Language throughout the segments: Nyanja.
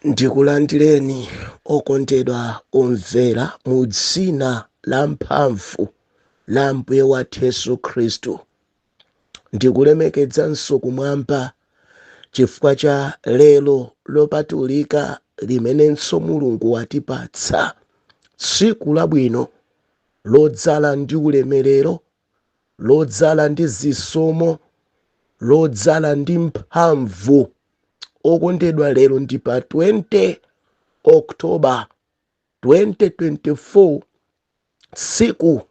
Ndikulandireni okondedwa omvera mu dzina la mphamvu la Mbuye wathu Yesu Khristu. Ndikulemekedzanso kumwamba chifukwa cha lero lopatulika limenenso Mulungu watipatsa, tsiku labwino lodzala ndi ulemerero, lodzala ndi zisomo, lodzala ndi mphamvu. Okondedwa, lero ndi pa 20 October 2024, tsiku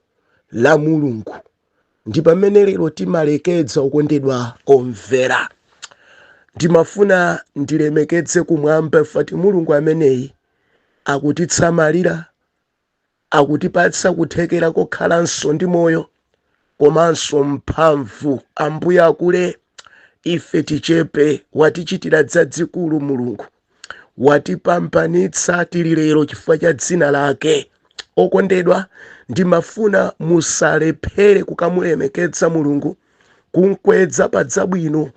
la Mulungu, ndi pamene lero timalekedza. Okondedwa omvera, ndimafuna ndilemekedze kumwamba fati Mulungu ameneyi akutitsamalira, akutipatsa kuthekera kokhalanso ndi moyo komanso mphamvu. Ambuye akule, ife tichepe. Watichitira zazikulu Mulungu, watipambanitsa tili lero chifukwa cha dzina lake. Okondedwa, ndimafuna musalephere kukamulemekedza Mulungu, kunkwedza pa zabwino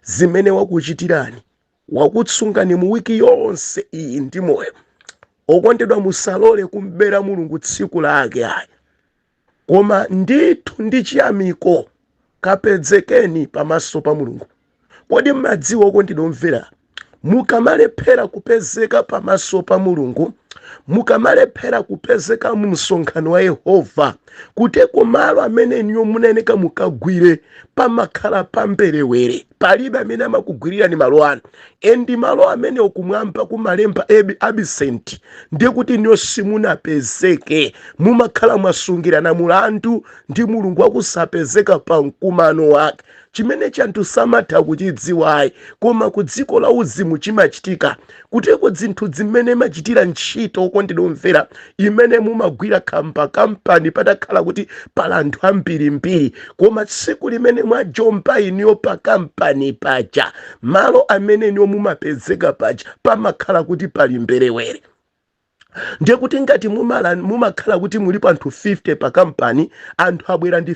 zimene wakuchitirani, wakutsungani mu wiki yonse iyi ndi moyo. Okondedwa, musalole kumbera Mulungu tsiku lake ayi, koma ndithu ndi chiyamiko kapezekeni pamaso pa Mulungu. Kodi mmadziwa, okondedwa omvera, mukamalephera kupezeka pamaso pa Mulungu, mukamalephera kupezeka mu msonkhano wa Yehova, kuteko malo amene niyo munayeneka mukagwire pamakhala pamberewere, palibe amene amakugwirirani malo anu, and malo amene kumwamba kumalemba absent, ndiye kuti niyo simunapezeke, mumakhala mwasungirana mulandu ndi Mulungu wakusapezeka pa mkumano wake, chimene chanthu samatha kuchidziwayi, koma ku dziko la uzimu chimachitika. Kuteko zinthu zimene machitira ntchito, okondedwa omvera, imene mumagwira khamba kampani, patakhala kuti pala anthu ambirimbiri, koma tsiku limene mwajomba iniyo pa kampani paja, malo amene iniyo mumapezeka paja pamakhala kuti pali mberewere. Ndiye kuti ngati mumakhala kuti mulipo anthu 50 pa kampani, anthu abwera ndi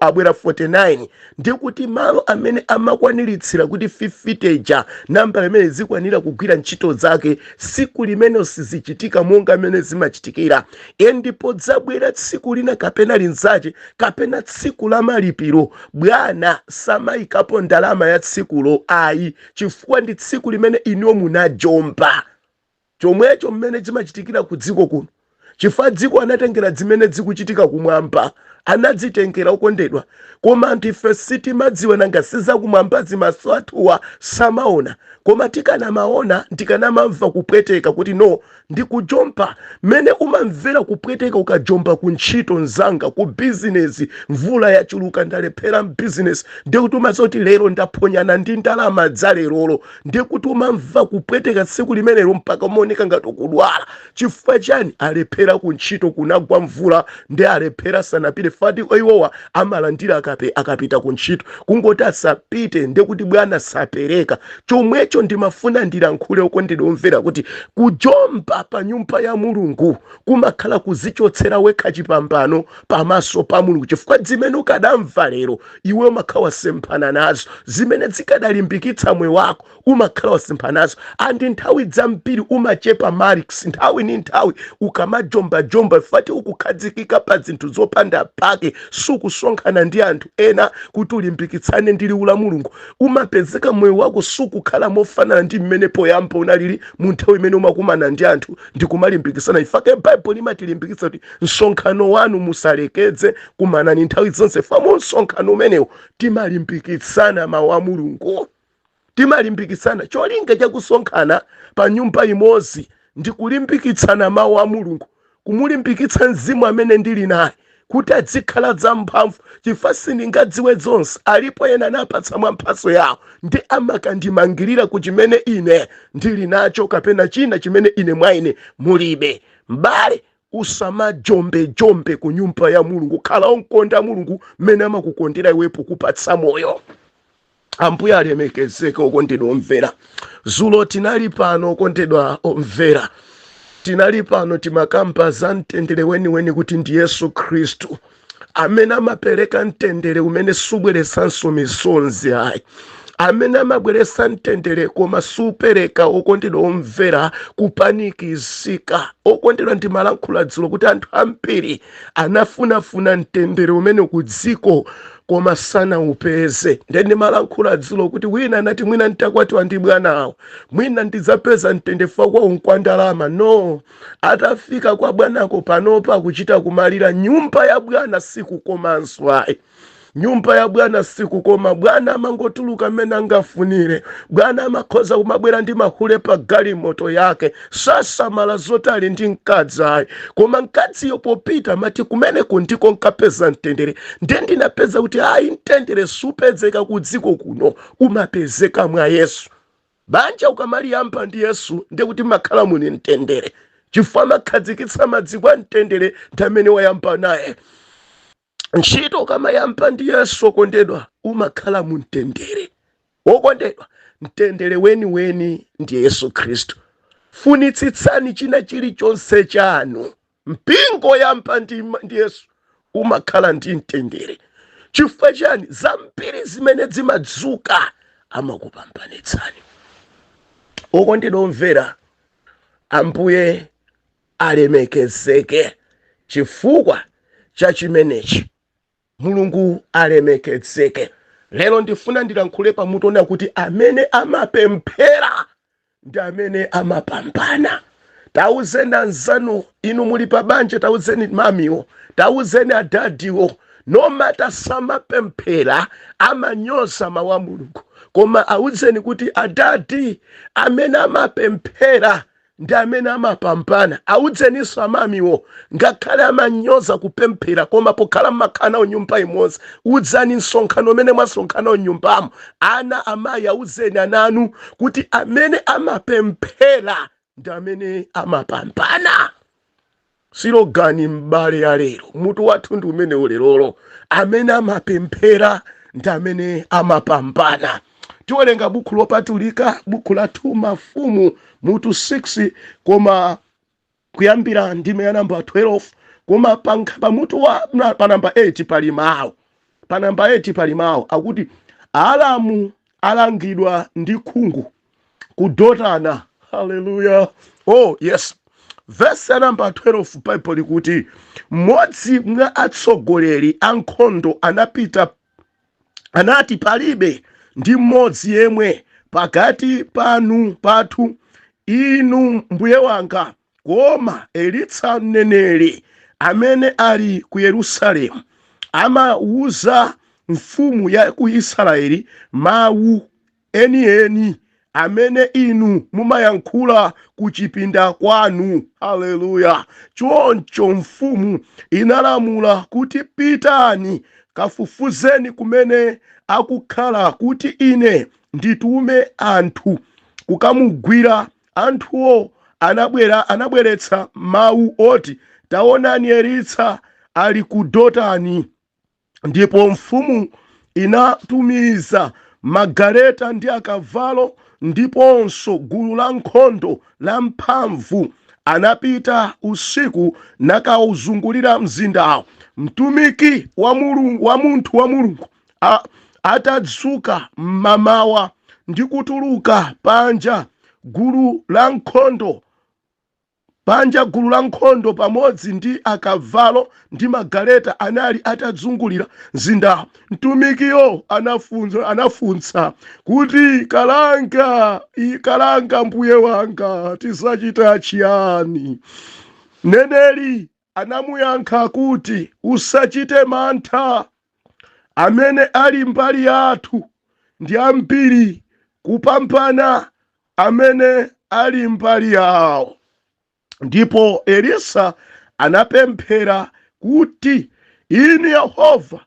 abwera 49, ndiye kuti malo amene amakwaniritsira kuti 50 ja, nambala imene zikwanira kugwira ntchito zake, tsiku limene sizichitika monga amene zimachitikira. Ndipo dzabwera tsiku lina kapena linzache, kapena tsiku la malipiro, bwana samayikapo ndalama ya tsikulo ayi, chifukwa ndi tsiku limene inuyo munajomba. Chomwecho mmene chimachitikira ku dziko kuno, chifukwa dziko anatengera zimene zikuchitika kumwamba, anadzitengera, okondedwa, koma anthu ife sitimadziwa. Nanga sizakumwamba zimaso athuwa samaona, koma tikanamaona tikanamamva kupweteka kuti no, ndikujomba. Mmene umamvera kupweteka ukajomba ku ntchito, mzanga, ku bizinesi, mvula yachuluka, ndalephera mbizinesi, ndiye kuti umadziwa kuti lero ndaphonyana ndi ndalama dzalelolo, ndiye kuti umamva kupweteka tsiku limenelo mpaka umaoneka ngati ukudwala. Chifukwa chani? Alephera ku ntchito, kunagwa mvula, ndi alephera, sanapite. Fati iwowa amalandira akapita ku ntchito, kungoti asapite ndiye kuti bwana sapereka. Chomwecho ndimafuna ndilankhule, okondedwa omvera, kuti kujomba pa nyumba ya Mulungu kumakhala kuzichotsera wekha chipambano pamaso pa Mulungu, chifukwa zimene ukadamva lero iwe umakhala wasemphana nazo, zimene zikadalimbikitsa moyo wako umakhala wasemphana nazo, and nthawi zambiri umachepa marks nthawi ni nthawi ukamajombajomba, fati ukukhazikika pa zinthu zopanda pake, sukusonkhana ndi anthu ena kuti ulimbikitsane ndi liwu la Mulungu. Umapezeka moyo wako sukukhala mofanana ndi mmene poyamba unalili mu nthawi imene umakumana ndi anthu ndikumalimbikitsana. Ifake Baibulo limatilimbikitsa kuti msonkhano wanu musalekedze, kumanani nthawi zonse. Fa mu msonkhano umenewu timalimbikitsana mawu a Mulungu, timalimbikitsana. Cholinga chakusonkhana pa nyumba imodzi ndi kulimbikitsana mawu a Mulungu, kumulimbikitsa mzimu amene ndili naye kuti adzikhala zamphamvu, chifukwa sindingadziwe zonse. Alipo ena anapatsa mwa mphatso yawo, ndi amakandimangirira ku chimene ine ndili nacho kapena china chimene ine mwa ine mulibe. M'bale, usamajombejombe ku nyumba ya Mulungu. Khala onkonda Mulungu mmene amakukondera iwepo kupatsa moyo. Ambuye alemekezeke. Okondedwa omvera, zulo tinali pano, okondedwa omvera, tinali pano timakamba za mtendere weniweni, kuti ndi Yesu Khristu amene amapereka mtendere umene subweretsanso misonzi ayi. Amene amabweretsa mtendere koma supereka, okondedwa omvera, kupanikizika. Okondedwa, ndimalankhula dzulo kuti anthu ambiri anafunafuna mtendere umene ku dziko koma sanawupeze. Nde ndimalankhula dzulo kuti wina anati, "Mwina ntakwatiwa ndi bwanawo, mwina ndidzapeza mtendere fa kwawo nkwa ndalama." No, atafika kwa bwanako, panopa akuchita kumalira. Nyumba ya bwana sikukomanso ayi, nyumba ya bwana sikukoma. Bwana amangotuluka mmene angafunire, bwana amakhoza kumabwera ndi mahule pa galimoto yake, sasamala zoti ali ndi mkazi ayi. Koma mkaziyo popita amati, "Kumeneko ndiko nkapeza mtendere." Ndiye ndinapeza kuti ayi, mtendere supezeka ku dziko kuno, umapezeka mwa Yesu. Banja ukamaliyamba ndi Yesu, ndiye kuti makhala muni mtendere, chifukwa amakhazikitsa maziko a mtendere ndi amene wayamba naye. Ntchito ukamayamba ndi Yesu, okondedwa, umakhala mu mtendere. Wokondedwa, mtendere weniweni ndi Yesu Khristu. Funitsitsani china chilichonse chanu, mpingo yamba ndi Yesu, umakhala ndi mtendere. Chifukwa chani? Zambiri zimene zimadzuka amakupambanitsani. Okondedwa omvera, Ambuye alemekezeke chifukwa cha chimenechi. Mulungu alemekezeke. Lero ndifuna ndilankhule pamutu ona kuti amene amapemphera ndi amene amapambana. Tauzeni anzanu, inu muli pa banja, tauzeni mamiwo, tauzeni adadiwo, no matter samapemphera, amanyoza mawu a Mulungu, koma auzeni kuti adadi, amene amapemphera ndi amene amapambana. Audzeninso amamiwo, ngakhale amanyoza kupemphera, koma pokhala mmakhala nawo nyumba imodzi, udzani msonkhano umene mwasonkhanawo nyumbamo, ana amayi, auzeni ana anu kuti amene amapemphera ndi amene amapambana. Slogan, m'bale, ya lero, mutu wathu ndi umene ulerolo: amene amapemphera ndi amene amapambana. Tiwerenga buku lopatulika, buku la 2 Mafumu mutu 6, koma kuyambira ndime ya namba 12. Koma pamutu wa pa namba 8 pali mawu, pa namba 8 pali mawu akuti, "Alamu alangidwa ndi khungu kudotana." Haleluya! Oh yes, vesi ya namba 12, Bible likuti, "Mmodzi mwa atsogoleri ankhondo anapita anati, 'Palibe ndi mmodzi yemwe pakati panu pathu, inu mbuye wanga, koma Elisa mneneri amene ali ku Yerusalemu amawuza mfumu ya ku Israeli mawu enieni amene inu mumayankhula ku chipinda kwanu.'" Haleluya! "Choncho mfumu inalamula kuti, 'Pitani kafufuzeni kumene akukhala kuti ine nditume anthu kukamugwira.' Anthuwo anabwera, anabweretsa mawu oti, 'Taonani, Elisa ali ku Dotani.' Ndipo mfumu inatumiza magaleta ndi akavalo ndiponso gulu la nkhondo la mphamvu. Anapita usiku nakauzungulira mzindawo. Mtumiki wa Mulungu, wa munthu wa Mulungu, atadzuka mmamawa ndi kutuluka panja, gulu la nkhondo panja, gulu la nkhondo pamodzi ndi akavalo ndi magaleta anali atazungulira mzindawo. Mtumikiyo anafunsa kuti, 'Kalanga kalanga mbuye wanga, tizacita chiyani?' Mneneri anamuyankha kuti, 'Usachite mantha. Amene ali mbali yathu ndi ambiri kupambana amene ali mbali yawo.' Ndipo Elisa anapemphera kuti, 'Inu Yehova,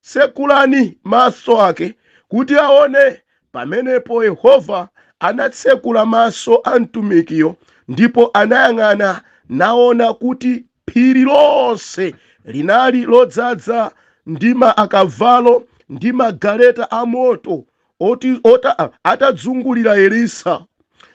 tsekulani maso ake kuti aone.' Pamenepo Yehova anatsekula maso a mtumikiyo, ndipo anayang'ana naona kuti phiri lonse linali lodzaza ndi ma akavalo ndi magaleta amoto atazungulira Elisa.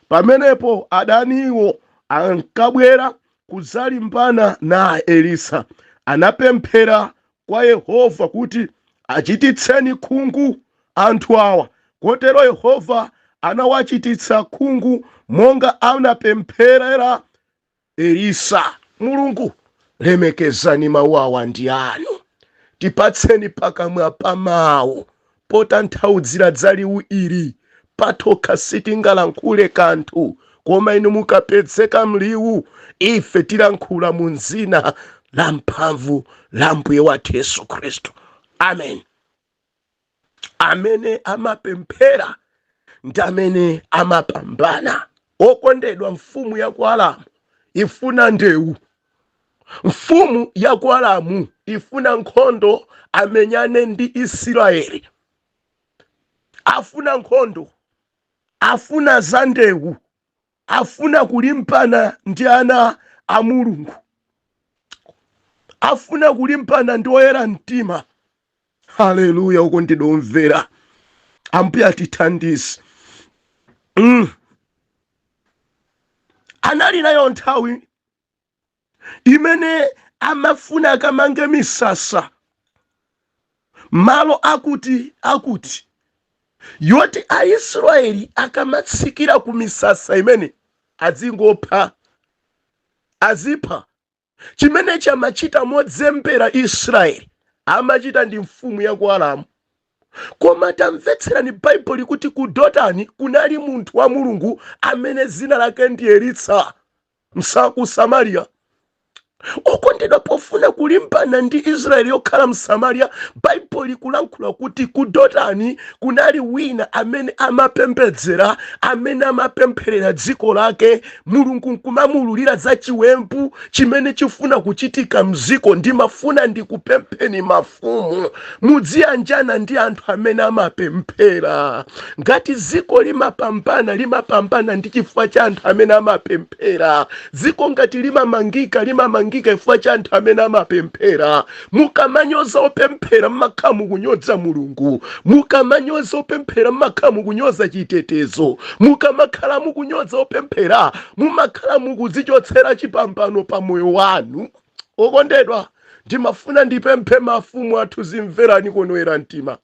Pamenepo adaniwo ankabwera kudzalimbana naye, Elisa anapemphera kwa Yehova kuti, 'Achititseni khungu anthu awa Kotero Yehova anawachititsa khungu monga anapempherera Elisa. Mulungu, lemekezani mawu awa ndi anu, tipatseni pakamwa pa mawu potanthauzira za liwu ili. Patokha sitingalankhule kanthu, koma inu mukapezeka mliwu, ife tilankhula mu dzina la mphamvu la Mbuye wathu Yesu Khristu, amen. Amene amapemphera ndi amene amapambana. Okondedwa, mfumu ya ku Aramu ifuna ndewu, mfumu ya ku Aramu ifuna nkhondo, amenyane ndi Israeli. Afuna nkhondo, afuna za ndewu, afuna kulimbana ndi ana a Mulungu, afuna kulimbana ndi oyera mtima. Haleluya! Okondedwa omvera, Ambuye atithandize. Anali nayo nthawi imene amafuna akamange misasa malo akuti akuti, yoti Aisraeli akamatsikira ku misasa imene azingopha, azipha. Chimene chamachita modzembera Israeli amachita ndi mfumu ya ku Aramu. Koma tamvetserani, Baibulo kuti ku Dotani kunali munthu wa Mulungu amene dzina lake ndi Elisa ku Samariya. Okondedwa, pofuna kulimbana ndi Israeli yokhala mSamariya, Baibulo likulankhula kuti ku Dotani kunali wina amene amapembedzera, amene amapempherera dziko lake, Mulungu nkumamululira za chiwembu chimene chifuna kuchitika mdziko. Ndimafuna ndikupempheni mafumu, mudziyanjana ndi anthu amene amapemphera. Ngati dziko limapambana, limapambana ndi chifukwa cha anthu amene amapemphera. Dziko ngati limamangika, limamangika chifukwa cha anthu amene amapemphera. Mukamanyoza opemphera, mmakhala mukunyoza Mulungu. Mukamanyoza opemphera, mmakhala mukunyoza chitetezo. Mukamakhala mukunyoza opemphera, mumakhala mukudzichotsera chipambano pa moyo wanu. Okondedwa, ndimafuna ndipemphe mafumu athu, zimverani konoera mtima.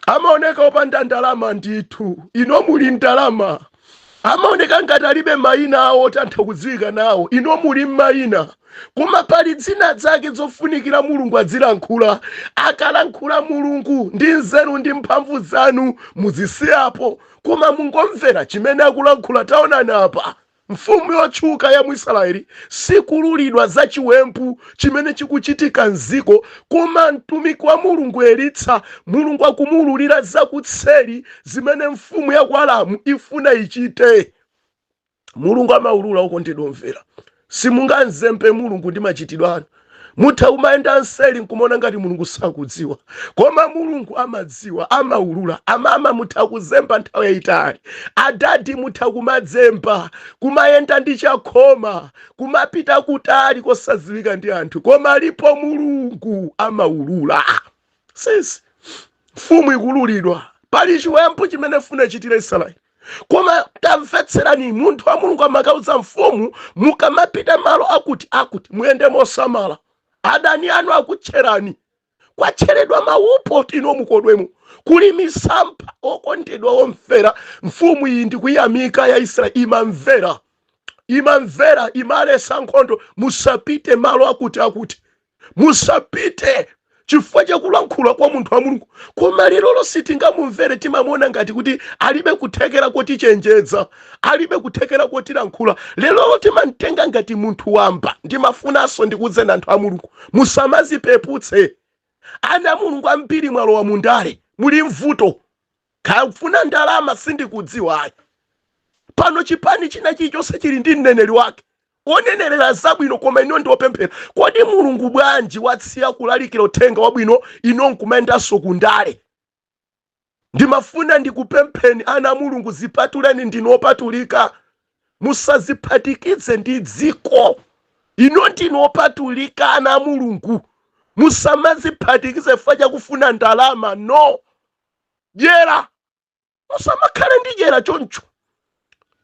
Amaoneka opanda ndalama ndithu, ino muli ndalama. Amaoneka ngati alibe mayina awo otantha kudziwika nawo, ino muli mayina. Koma pali dzina zake zofunikira Mulungu azilankhula. Akalankhula Mulungu ndi nzeru ndi mphamvu zanu muzisiyapo, koma mungomvera chimene akulankhula. Taonani apa, mfumu yotchuka ya Mwisraeli sikululidwa za chiwembu chimene chikuchitika mdziko, koma mtumiki wa Mulungu Elisa, Mulungu akumululira zakutseri zimene mfumu ya ku Aramu ifuna ichite. Mulungu amaulula. Okondedwa omvera, simunganzembe Mulungu ndi machitidwe anu. Mutha kumayenda nseli nkumaona ngati Mulungu sakudziwa, koma Mulungu amadziwa, amaulula. Amama, mutha kuzemba nthawi yayitali. Adadi, mutha kumadzemba, kumayenda ndi chakhoma, kumapita kutali kosadziwika ndi anthu, koma alipo Mulungu amaulula. Sisi mfumu ikululidwa pali chiwembu chimene funa chitire Israeli. Koma tamvetserani, munthu wa Mulungu amakauza mfumu, mukamapita malo akuti akuti, muyende mosamala, adani anu akutcherani, kwatcheredwa maupo tino mukodwemo, kuli misampha. Okondedwa omvera, mfumu iyi ndikuyamika ya Israeli, imamvera, imamvera, imalesa nkhondo. Musapite malo akuti akuti, musapite, chifukwa chakulankhula kwa munthu wa Mulungu. Koma lerolo sitingamumvere, timamuona ngati kuti alibe kuthekera kotichenjeza, alibe kuthekera kotilankhula. Lerolo timamtenga ngati munthu wamba. Ndimafunanso ndikuwuzeni anthu a Mulungu, musamazipeputse. Ana Mulungu ambiri mwalowa mundale, muli mvuto, kafuna ndalama, sindikudziwayi. Pano chipani china chilichonse chili ndi mneneri wake onenerera zabwino, koma ino ndi opemphera. Kodi Mulungu bwanji watsiya kulalikira uthenga wabwino, ino nkumayendanso kundale? Ndimafuna ndikupempheni ana a Mulungu, zipatuleni, ndinu opatulika, musaziphatikize ndi dziko. Ino ndinu opatulika, ana a Mulungu, musamaziphatikize chifukwa chakufuna ndalama. No dyera, musamakhale ndi dyera choncho,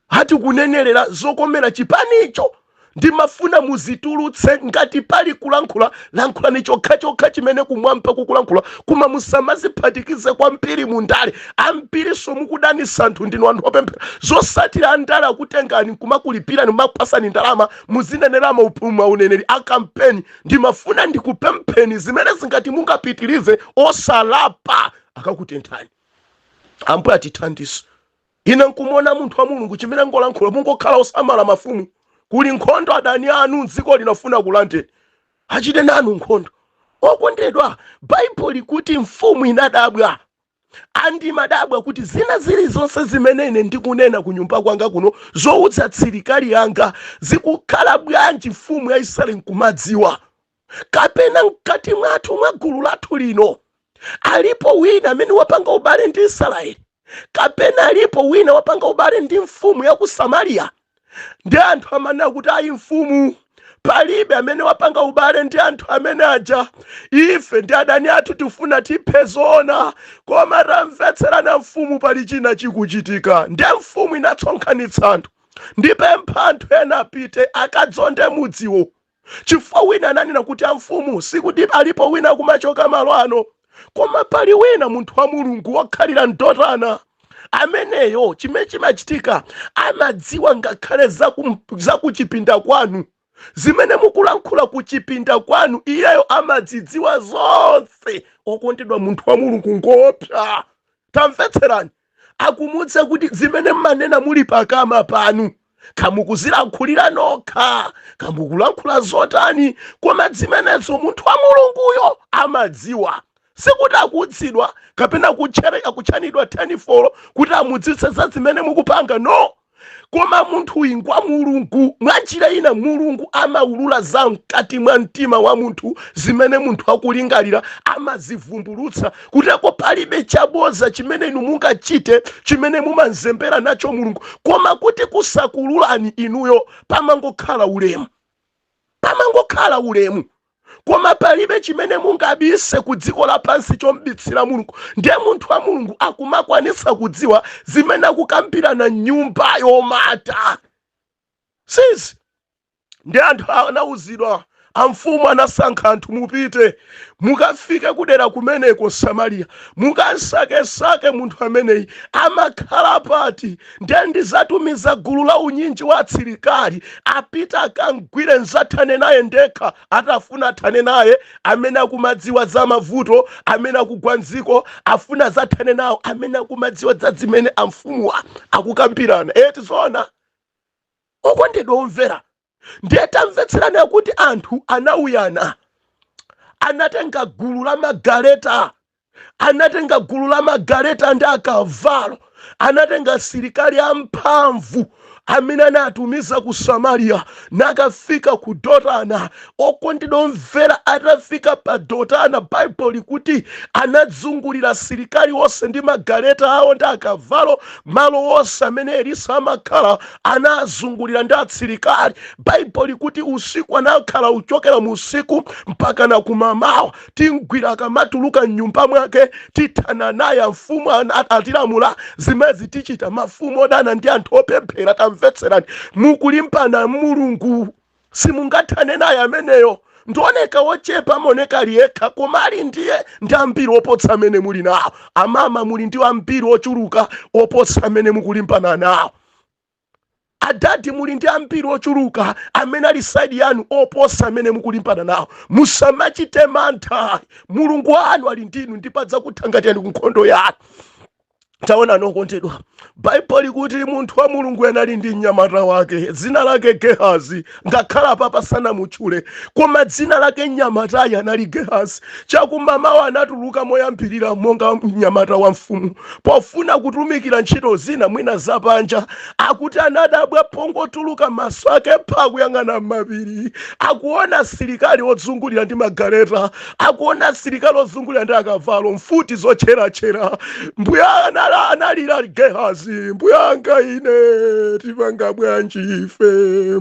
hati kunenerera zokomera chipanicho. Ndimafuna muzitulutse. Ngati pali kulankhula, lankhulani chokhachokha chimene kumwamba kukulankhula, koma musamaziphatikize kwambiri mundale. Ambiriso mukudanisa anthu ndinu anthu opemphera. Zosatira andale akutengani nkumakulipirani, mumakupasani ndalama, muzinenera mauneneri a kampeni. Ndimafuna ndikupempheni, zimene zingati mungapitirize osalapa, akakutenthani. Ambuye atithandize. Ine nkumona munthu wa Mulungu chimene ngolankhula, mungokhala osamala. Mafumu, kuli nkhondo. Adani anu mdziko linafuna kulandeni, achite nanu nkhondo. Okondedwa, Baibulo likuti mfumu inadabwa. Andimadabwa kuti zina zilizonse zimene ine ndikunena ku nyumba kwanga kuno zoutsa asilikali yanga zikukhala bwanji mfumu ya Israeli nkumadziwa? Kapena mkati mwathu, mwa gulu lathu lino, alipo wina amene wapanga ubale ndi Israeli? Kapena alipo wina wapanga ubale ndi mfumu ya ku Samariya? Ndi anthu amanena kuti, "Ayi mfumu, palibe amene wapanga ubale ndi anthu amene aja. Ife ndi adani athu, tifuna tiphe zoona, koma tamvetserana mfumu, pali china chikuchitika." Ndiye mfumu inatsonkhanitsa anthu. "Ndipempha anthu ena apite akadzonde mudziwo," chifukwa wina ananena kuti, "Amfumu, sikuti alipo wina kumachoka malo ano, koma pali wina munthu wa Mulungu wokhalira mdotana ameneyo. Chimene chimachitika, amadziwa ngakhale zakuchipinda kwanu, zimene mukulankhula kuchipinda kwanu, iyeyo amadzidziwa zonse." Okondedwa, munthu wa Mulungu ngopsa. Tamvetserani, akumudze kuti zimene mmanena muli pakama panu, kamukuzilankhulira nokha, kamukulankhula zotani, koma zimenezo munthu wa Mulunguyo amadziwa. Sikuti akuutsidwa kapena kutchereka kutchanidwa 10 kuti amudzitse za zimene mukupanga, no. Koma munthu uyu ngwa Mulungu. Mwa njira ina, Mulungu amaulula za mkati mwa mtima wa munthu. Zimene munthu akulingalira amazivumbulutsa. Kuteko palibe chaboza chimene inu mungachite chimene mumanzembera nacho Mulungu, koma kuti kusakululani inuyo, pamangokhala ulemu, pamangokhala ulemu. Koma palibe chimene mungabise ku dziko lapansi chombitsira Mulungu. Ndiye munthu wa Mulungu akumakwanitsa kudziwa zimene akukambirana nyumba yomata sisi. Ndi anthu anauzidwa, amfumu anasankha anthu, "Mupite, mukafike kudera kumeneko Samariya, mukansakesake munthu ameneyi, amakhala pati. Ndiye ndizatumiza gulu la unyinji wa asilikali, apite akamgwire, nzathane naye ndekha." Atafuna athane naye amene akumadziwa za mavuto amene akugwa mdziko, afuna zathane nawo amene akumadziwa za zimene amfumuwa akukambirana. Eti zoona? Okondedwa omvera, ndiye tamvetserani, kuti anthu anauyana, anatenga gulu la magaleta, anatenga gulu la magaleta ndi akavalo, anatenga asilikali amphamvu amene anatumiza ku Samariya, nakafika ku Dotana. Okondedwa omvera, atafika pa Dotana, Baibulo likuti anadzungulira asilikali onse ndi magaleta awo ndi akavalo. Malo onse amene Elisa amakhala anazungulira ndi asilikali. Baibulo likuti usiku anakhala, uchokera mu usiku mpaka na kumamawa. "Tingwira akamatuluka mnyumba mwake, tithana naye. Mfumu atilamula zimezi, tichita." Mafumu odana ndi anthu opemphera, tamvetserani, mukulimbana Mulungu, simungathane naye ameneyo. Ndioneka wochepa, amaoneka ali yekha, koma ali ndiye ndi ambiri opotsa amene muli nawo. Amama, muli ndi ambiri ochuluka opotsa amene mukulimbana nawo. Adadi, muli ndi ambiri ochuluka amene ali side yanu oposa amene mukulimbana nawo. Musamachite mantha, Mulungu wanu ali ndinu ndipo adzakuthangatani ku nkhondo yanu. Taona, nokondedwa, Baibulo likuti munthu wa Mulungu anali ndi mnyamata wake, dzina lake Gehazi. Ngakhala papa sanamutchule, koma dzina lake mnyamatayi anali Gehazi. Chakumamawa anatuluka moyambirira monga mnyamata wa mfumu pofuna kutumikira ntchito zina mwina zapanja. Akuti anadabwa pongotuluka, maso ake pha kuyang'ana m'mapiri, akuona asilikali odzungulira ndi magaleta, akuona asilikali ozungulira ndi akavalo, mfuti zotcheratchera. Mbuya Analira Gehazi, "Mbuyanga ine, tipanga bwanji ife?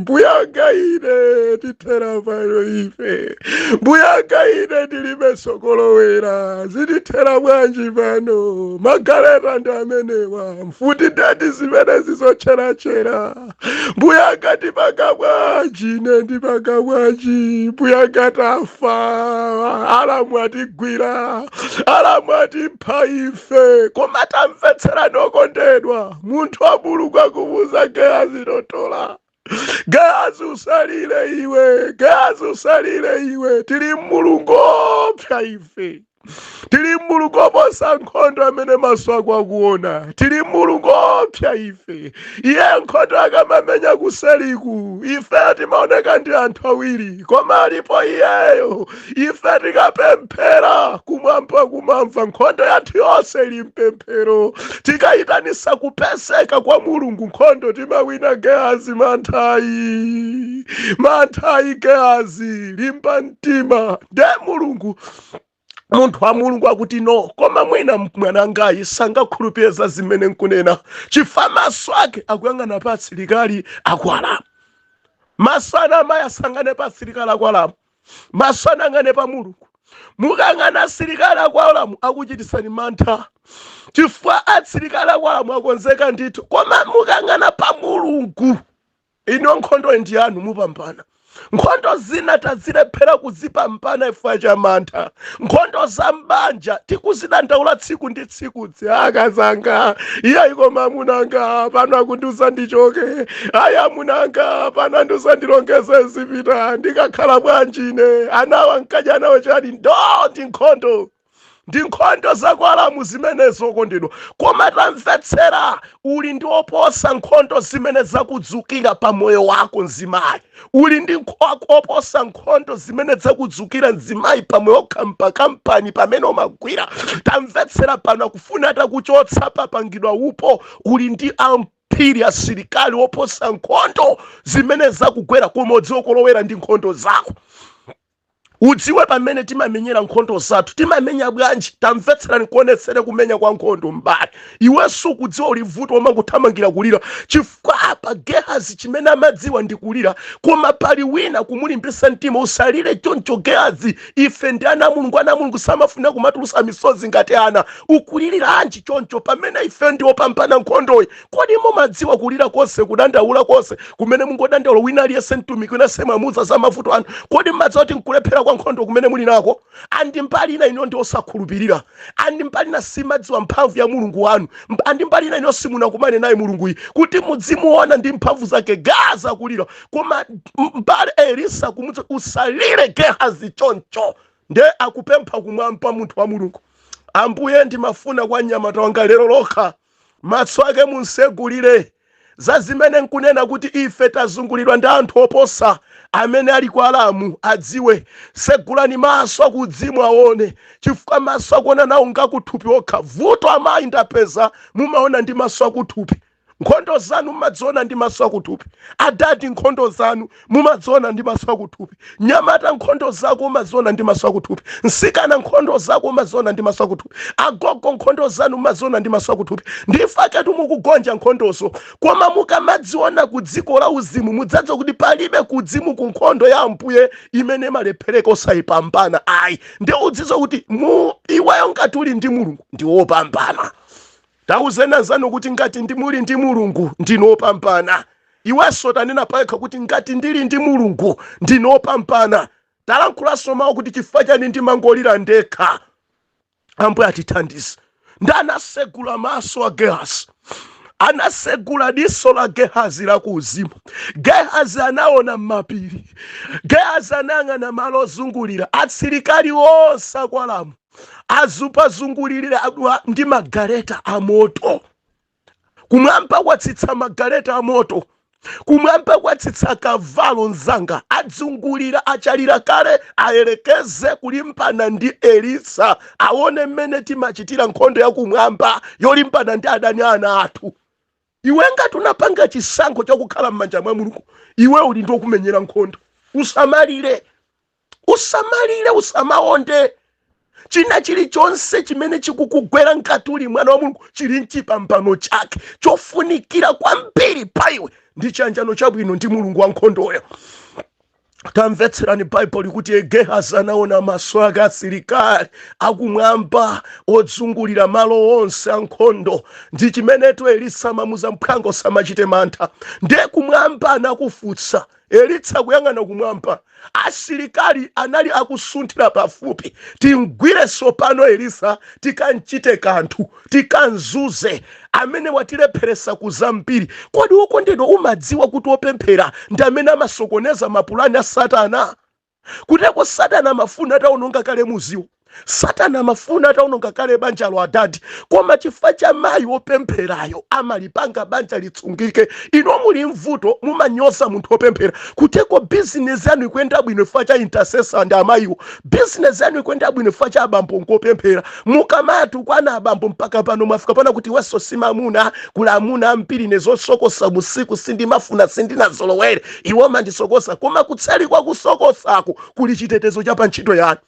Mbuyanga ine, tithera pano ife. Mbuyanga ine, ndilibe sokolowera, zitithera bwanji pano? Magaleta ndi amenewa, mfuti ndati zimene zizotcherachera. Mbuyanga, ndipanga bwanji ine? Ndipanga bwanji? Mbuyanga, tafa, Alamu atigwira, Alamu atipha ife." Koma tamvetsera, nokondedwa, munthu wa Mulungu akumuuza Gehazi, "Totola Gehazi, usalire iwe. Gehazi, usalire iwe. Tili Mulungu opsa ife, tili Mulungu oposa nkhondo amene maso ako akuona. Tili Mulungu opsa ife. Iye nkhondo akamamenya kuseliku, ife timaoneka ndi anthu awiri, koma alipo iyeyo. Ife tikapemphera, kumwamba kumamva. Nkhondo yathu yonse ili mpemphero. Tikayitanisa kupeseka kwa Mulungu, nkhondo timawina. Gehazi, manthayi, manthayi. Gehazi, limba mtima." Nde Mulungu, munthu wa Mulungu akuti, "No, koma mwina mwanangayi sangakhulupirire za zimene nkunena, chifukwa maso ake akuyang'ana pa asilikali akwalamu. Maso ana amayi asangane pa asilikali akwalamu, maso anang'ane pa Mulungu. Mukang'ana asilikali akwalamu, akuchitisani mantha, chifukwa asilikali akwalamu akonzeka ndithu. Koma mukang'ana pa Mulungu, ino nkhondo ndi yanu, mupambana." Nkhondo zina tazilephera kuzipambana chifukwa cha mantha. Nkhondo za mbanja tikuzidandaula tsiku ndi tsiku, akazanga, "Iyayi, koma amunanga pano akundiuza ndichoke. Ayi, amunanga pano andiuza ndilongeze zipita. Ndikakhala bwanji ine? Anawa nkadya nawo chani?" Ndo ndi nkhondo, ndi nkhondo zakwalamu zimenezo, kondedwa. Koma tamvetsera, uli ndi oposa nkhondo zimene zakudzukira pa moyo wako, mzimayi. Uli ndi oposa nkhondo zimene zakudzukira, mzimayi, pa moyo pa kampani pamene umagwira. Tamvetsera, pano akufuna atakuchotsa, papangidwa upo. Uli ndi amphiri, asilikali oposa nkhondo zimene zakugwera. Koma udziwe kolowera ndi nkhondo zako, udziwe pamene timamenyera nkhondo zathu. Timamenya bwanji? Tamvetserani, kuonetsere kumenya kwa nkhondo. Mbali iwenso ukudziwa uli vuto, umakuthamangira kulira, chifukwa apa Gehazi chimene amadziwa ndi kulira. Koma pali wina kumulimbisa mtima, "Usalire choncho Gehazi, ife ndi ana a Mulungu. Ana a Mulungu samafuna kumatulusa misozi ngati ana. Ukuliranji choncho pamene ife ndi opambana nkhondoyi? Kodi mumadziwa kulira konse, kudandaula konse kumene mungodandaula, wina aliyense, mtumiki wina semamuza za mavuto anu, kodi mmadziwa kuti nkulephera kwa nkhondo kumene muli nako? Andi mbali ina ino ndi osakhulupirira, andi mbali ina simadziwa mphamvu ya Mulungu wanu, andi mbali ina ino simunakumane naye Mulunguyi kuti mudzimuona ndi mphamvu zake." Gaza kulira, koma mbale Elisa kumudza, "Usalire Gehazi choncho." Nde akupempha kumwamba munthu wa Mulungu, "Ambuye, ndimafuna kwa mnyamata wanga lero lokha maso ake munsegulire za zimene nkunena, kuti ife tazungulidwa ndi anthu oposa amene ali kwa Alamu. Adziwe, segulani maso akudzimu aone, chifukwa maso akuona nawo ngakuthupi okha. Vuto amayi ndapeza, mumaona ndi maso akuthupi. Nkhondo zanu mumadziona ndi maso akuthupi. Adati, nkhondo zanu mumadziona ndi maso akuthupi. Nyamata, nkhondo zako umaziona ndi maso akuthupi. Msikana, nkhondo zako umaziona ndi maso akuthupi. Agogo, nkhondo zanu mumaziona ndi maso akuthupi. Ndifaketu mukugonja nkhondozo. Koma mukamadziona ku dziko la uzimu, mudzadziwa kuti palibe kudzimu ku nkhondo ya Ambuye imene imalephereka osayipambana, ayi. Ndi udziwe kuti mu iweyo ngati uli ndi Mulungu, ndi wopambana. Tauzeni anzanu kuti ngati ndi muli ndi Mulungu, ndinopambana. Iwenso tanena payekha kuti, "Ngati ndili ndi Mulungu, ndinopambana." Talankhulaso mawu kuti, "Chifukwa chani ndimangolira ndekha?" Ambuye atithandize. Ndi anasegula maso a Gehazi, anasegula diso la Gehazi la kuuzimu. Gehazi anaona m'mapiri, Gehazi anayang'ana malo ozungulira, asilikali onse akwalamu azupazungulirira ndi magaleta amoto. Kumwamba kwatsitsa magaleta amoto, kumwamba kwatsitsa kavalo mzanga, adzungulira, achalira kale, ayerekeze kulimbana ndi Elisa, aone mmene timachitira nkhondo yakumwamba yolimbana ndi adani ana athu. Iwe ngati unapanga chisankho chakukhala m'manja mwa Mulungu, iwe uli ndi okumenyera nkhondo. Usamalire, usamalire, usamaonde. China chilichonse chimene chikukugwera ngati uli mwana wa Mulungu chili mchipambano chake. Chofunikira kwambiri pa iwe ndi chiyanjano chabwino ndi Mulungu wankhondoyo. Tamvetserani, Baibulo likuti Gehazi anaona maso ake asilikali akumwamba odzungulira malo onse ankhondo. Ndi chimenetu Elisa amamuza, mphwanga usamachite mantha. Ndiye kumwamba anakufutsa Elisa, kuyang'ana kumwamba, asilikali anali akusunthira pafupi. Timgwire sopano Elisa, tikanchite kanthu, tikanzuze amene watilepheresa kuzambiri. Kodi wokondedwa, umadziwa kuti wopemphera ndi amene amasokoneza mapulani a Satana? Kuteko Satana amafuna ataononga kale muziwo, Satana amafuna ataononga kale banjalo, adadi, koma chifukwa cha mayi wopempherayo amalipanga banja litsungike. Ino muli mvuto, mumanyoza munthu wopemphera. Kuteko bizinesi yanu ikuyenda bwino chifukwa cha intercessor ndi amayiwo. Bizinesi yanu ikuyenda bwino chifukwa cha abambo nkopemphera. Mukamatu kwana abambo, mpaka pano mwafika pana kuti iwenso simamuna, kula amuna ambiri, nezosokosa musiku sindimafuna, sindinazolowere, iwo mandisokosa. Koma kutseli kwa kusokosako kuli chitetezo cha pa ntchito yanu.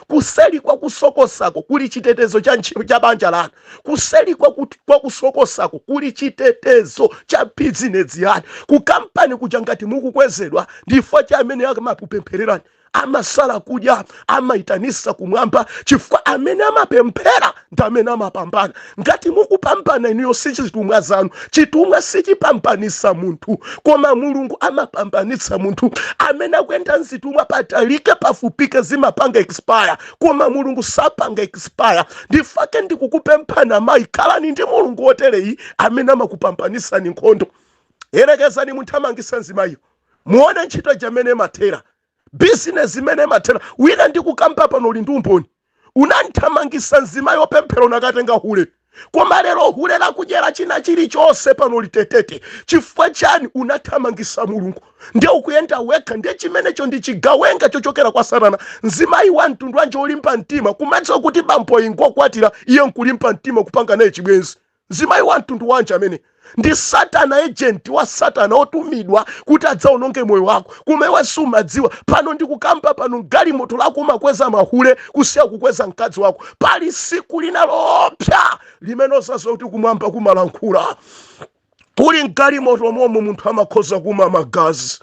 Kuseli kwa kusokosako kuli chitetezo cha banja lanu. Kuseli kwa kusokosako kuli chitetezo cha bizinesi yanu ku kampani kuja. Ngati mukukwezedwa, ndifukwa cha amene amakupemphererani, amasala kudya, amaitanisa kumwamba, chifukwa amene amapemphera ndi amene amapambana. Ngati mukupambana inuyo, si chitumwa zanu. Chitumwa sichipambanisa munthu, koma Mulungu amapambanitsa munthu. Amene akuyenda mzitumwa, patalike pafupike, zimapanga expire, koma Mulungu sapanga expire. Ndifake ndikukupemphana mayi, khalani ndi Mulungu wotereyi amene amakupambanisani nkhondo. Yerekezani munthu amangisa mzimayiyo, muone ntchito jamene imathera, bizinesi imene imathera. Wina ndikukamba pano uli ndi umboni, unanthamangisa mzimayi wopemphera, unakatenga hule, koma lero hule lakudyera china chilichonse pano litetete. Chifukwa chani? Unathamangisa Mulungu, ndiye ukuyenda wekha. Ndiye chimenecho ndi chigawenga chochokera kwa Satana. Mzimayi wa mtundu wanje olimba mtima kumadziwa kuti bambo ingokwatira, iye nkulimba mtima kupanga naye chibwenzi? Mzimayi wa mtundu wanje amene ndi Satana, agent wa Satana otumidwa kuti adzaononge moyo wako, koma iwe sumadziwa. Pano ndikukamba pano, galimoto lako umakweza mahule kusiya kukweza mkazi wako. Pali siku lina lopsa limene osadziwa kuti kumwamba kumalankhula. Kuli mgalimoto momwe munthu amakhoza kumwa magazi.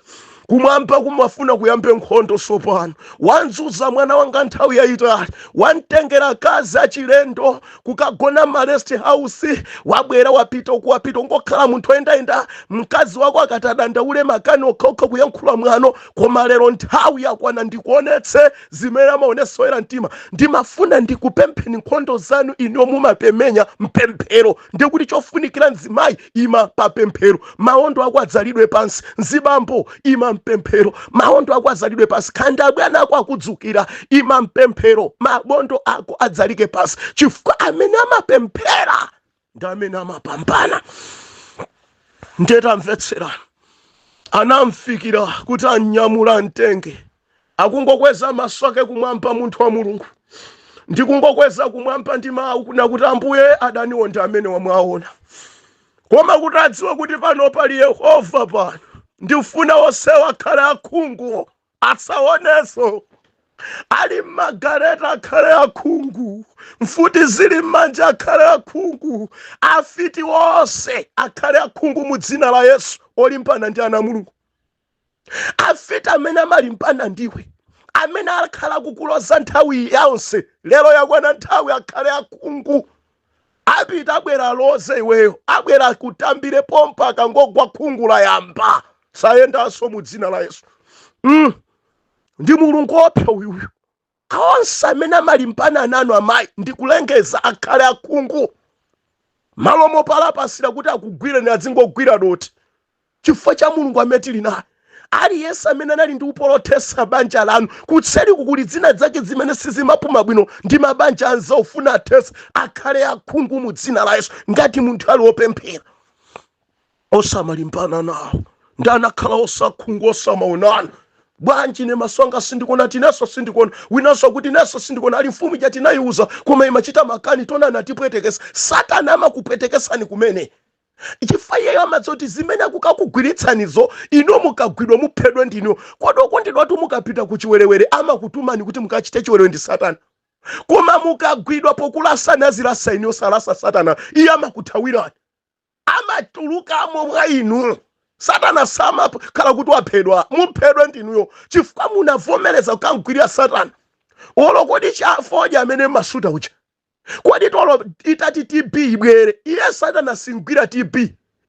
Kumwamba kumafuna kuyambe nkhondo sopano. Wanzuza mwana wanga nthawi yayitali, wamtengera kazi achilendo kukagona ma rest house, wabwera, wapita uku, wapita, ungokhala munthu oyendayenda. Mkazi wako akati adandaule, makani okhaokha, kuyankhula mwano. Koma lero nthawi yakwana ndikuonetse zimene amaonesa oyera mtima. Ndimafuna ndikupempheni, nkhondo zanu iniyo mumapemenya mpemphero. Ndikuti chofunikira, mzimayi, ima papemphero, mawondo ako adzalidwe pansi. Mzibambo, ima mpemphero, mawondo ako adzalidwe pansi. Khanda abwana ako akudzukira, ima mpemphero, mabondo ako adzalike pansi, chifukwa amene amapemphera ndi amene amapambana. Ndetamvetserani, anamfikira kuti anyamula mtenge, akungokweza maso ake kumwamba munthu wa Mulungu, ndikungokweza kumwamba ndi mawu kuna kuti, "Ambuye, adaniwo ndi amene wamwaona." Koma kuti adziwe kuti pano pali Yehova pano, ndifuna onsewo akhale akhungu, asaonenso. Ali mmagaleta akhale akhungu, mfuti zili m'manja akhale akhungu, afiti onse akhale akhungu mu dzina la Yesu. Olimbana ndi ana Mulungu, afiti amene amalimbana ndiwe, amene akhala kukuloza nthawi yonse, lero yakwana nthawi akhale akhungu. Apita, abwera aloze iweyo, abwera kutambire pompa, akangogwa khungu layamba, sayendanso mu dzina la Yesu. Ndi Mulungu opsa uyuyu. Onse amene amalimbana nanu amayi, ndikulengeza akhale akhungu. Malo mopalapasira kuti akugwireni, adzingogwira doti, chifukwa cha Mulungu amene tili naye. Aliyense amene anali ndi upolothesa banja lanu kutseri, kuli dzina zake zimene sizimapuma bwino ndi mabanja anzawo, ofuna athesa, akhale akhungu mu dzina la Yesu. Ngati munthu ali wopemphera, osamalimbana nawo. Ndi anakhala osakhungu, osamaonana. Bwanji ine maso anga sindikuona? Tinenso sindikuona. Winanso akuti, "Nenso sindikuona." Ali mfumu ija tinayiuza, koma imachita makani, tonana atipwetekesa. Satana amakupwetekesani kumene chifukwa iyeyo amadziwa kuti zimene akukakugwiritsanizo, ino mukagwidwa muphedwe ndinu. Kodi okondedwatu, mukapita ku chiwerewere, amakutumani kuti mukachite chiwerewere ndi Satana. Koma mukagwidwa pokulasani, azilasa inu, osalasa Satana. Iye amakuthawirani, amatulukamo mwa inu. Satana samakhala kuti waphedwa, muphedwe ndinuyo, chifukwa munavomereza kukamgwirira Satana. Olo kodi chafodya amene masuta uja, kodi tolo itati TB ibwere, iye Satana singwira TB.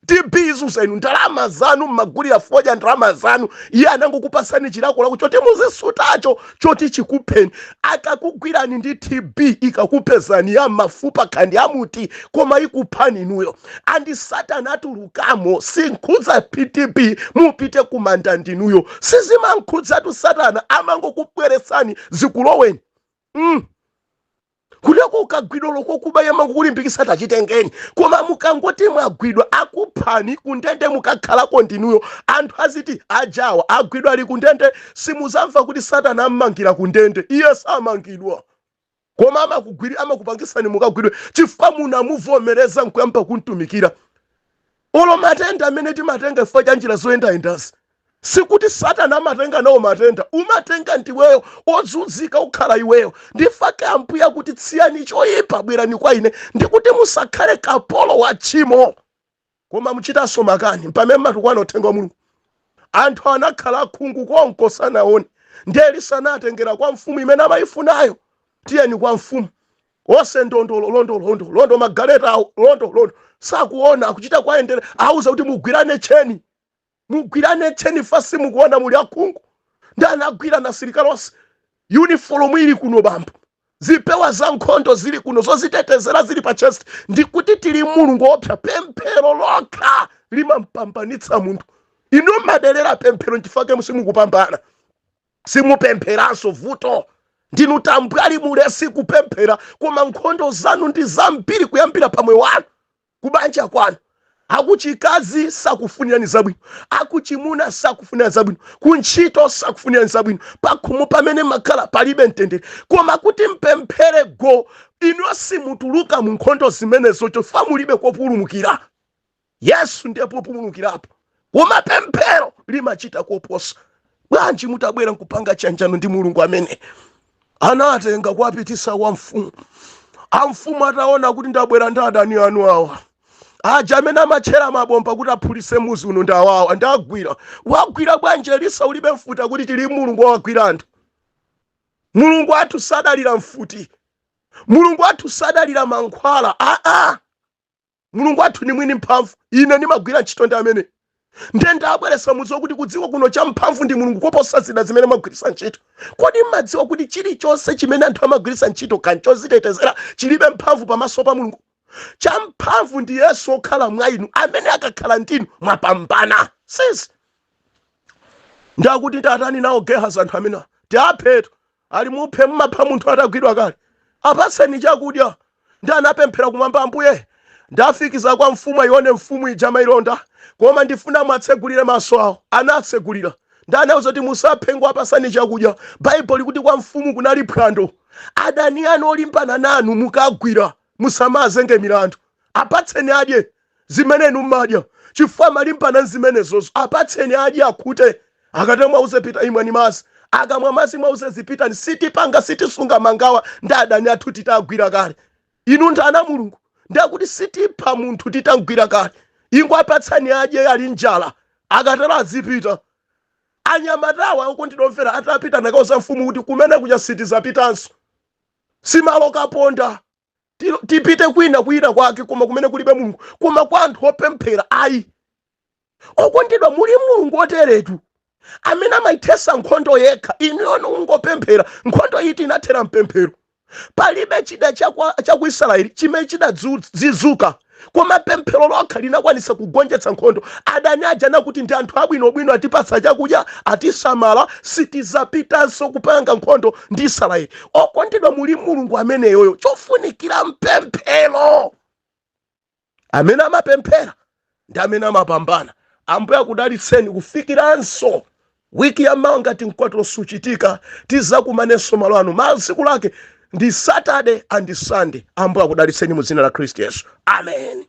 TB izuza inu. Ndalama zanu mmagulira fodya, ndalama zanu, iye anangokupasani chilakolako choti muzisutacho, choti chikupheni. Akakugwirani ndi TB, ikakupezani ya mafupa kandi amuti, koma ikuphani inuyo. And Satana atulukamo, sinkhudza TB, mupite kumanda ndinuyo. Sizimankhudzatu Satana, amangokubweresani zikuloweni. Kuteko ukagwidwa lokokuba, yamangokulimbikisa, tachitengeni. Koma mukangoti mwagwidwa, akuphani. Kundende mukakhalako ndinuyo. Anthu aziti ajawa agwidwa, ali kundende. Simuzamva kuti Satana ammangira kundende. Iye samangidwa, koma amakugwiri, amakupangisani mukagwidwe, chifukwa munamuvomereza nkuyamba kuntumikira. Olo matenda amene timatenga chifukwa cha njira zoyendayendazi, sikuti Satana amatenga nawo matenda, umatenga ndiweyo. Odzunzika ukhala iweyo. Ndifake Ambuye kuti tsiyani choyipa, bwerani kwa ine, ndikuti musakhale kapolo wa tchimo. Koma muchitanso makani pamene matukwana uthenga wa Mulungu. Anthu anakhala akhungu konko, sanaone. Ndi Elisa anatengera kwa mfumu imene amayifunayo. Tiyeni kwa mfumu. Onse ndondolo, londo londo londo, magaleta awo londo londo, sakuona, akuchita kwayendera. Auza kuti mugwirane tcheni, mugwirane tcheni, fasi mukuona, muli akhungu. Ndi anagwira na asilikali onse. Uniform ili kuno bambo, zipewa za nkhondo zili kuno, zozitetezera zili pa chest. Ndikuti tili Mulungu opsa. Pemphero lokha limampambanitsa munthu. Inu madelera pemphero, nchifukwa simukupambana, simupempheranso. Vuto ndinu tambwali, mulesi kupemphera, koma nkhondo zanu ndi zambiri, kuyambira pamwe wanu, kubanja kwanu. Akuchikazi sakufunirani zabwino, akuchimuna sakufunirani zabwino, kuntchito sakufunirani zabwino, pakhomo pamene makhala palibe mtendere. Koma kuti mpemphere go, inu simutuluka mu nkhondo zimenezo, chifukwa mulibe kopulumukira. Yesu ndiye populumukirapo. Koma pemphero limachita koposa. Bwanji mutabwera nkupanga chanjano ndi Mulungu amene anatenga kuwapitisa kwa mfumu? Amfumu ataona kuti ndabwera ndi adani anu awa, aja amene amatchera mabomba kuti aphulise muzi uno, ndi awawa, ndagwira. Wagwira bwanji Elisa, ulibe mfuti? Kuti tili Mulungu wawagwira anthu. Mulungu athu sadalira mfuti, Mulungu athu sadalira mankhwala. Aa, Mulungu athu ni mwini mphamvu. Ine ndimagwira ntchito ndi amene ndiye ndabweresa mudziwa kuti kudziwa kuno cha mphamvu ndi Mulungu koposa zida zimene magwirisa ntchito. Kodi mmadziwa kuti chilichonse chimene anthu amagwirisa ntchito kanchozitetezera chilibe mphamvu pamaso pa Mulungu? Cha mphamvu ndi Yesu okhala mwa inu, amene akakhala ndinu mwapambana. Sisi ndakuti ndatani nawo Gehazi? Anthu amene tiaphetu ali muphe. Mumapha munthu atagwidwa kale? Apatseni chakudya. Ndi anapemphera kumwamba: "Ambuye, ndafikiza kwa mfumu, ayione mfumu ija mailonda, koma ndifuna mwatsegulire maso awo." Anatsegulira. Ndi anauza kuti musaphe, ngwapasani chakudya. Baibulo likuti kwa mfumu kunali phwando. Adani anu olimbana nanu mukagwira, musamazenge milandu, apatseni adye zimene inu mmadya, chifukwa malimbana zimenezozo. Apatseni adye, akhute. Akati mwauze pita, imwani madzi. Akamwa madzi, mwauze zipitani. Sitipanga, sitisunga mangawa ndi adani athu titagwira kale. Inu ndi ana Mulungu, ndakuti sitipha munthu titagwira kale. Ingo apatsani adye, ali njala. Akatero azipita. Anyamatawa, okondidomvera, atapita nakauza mfumu kuti kumene kuja sitizapitanso, simalo kaponda. Tipite kwina, kwina kwake, koma kumene kulibe Mulungu, koma kwa anthu opemphera ayi. Okondedwa, muli Mulungu oteretu amene amayithesa nkhondo yekha. Inuyo ungopemphera. Nkhondo iti inathera mpemphero. Palibe chida cha ku Israeli chimene chidadzizuka, koma pemphero lokha linakwanisa kugonjetsa nkhondo. Adani aja nakuti ndi anthu abwinobwino, atipatsa chakudya, atisamala, sitizapitanso kupanga nkhondo ndi Israeli. Okondedwa, muli Mulungu ameneyoyo. Chofunikira mpemphero. Amene amapemphera ndi amene amapambana. Ambuye akudalitseni kufikiranso wiki yamawa. Ngati mkwatulo suchitika, tizakumanenso malo ano. Masiku lake ndi Saturday and Sunday. Ambuye akudalitseni mu dzina la Khristu Yesu. Amen.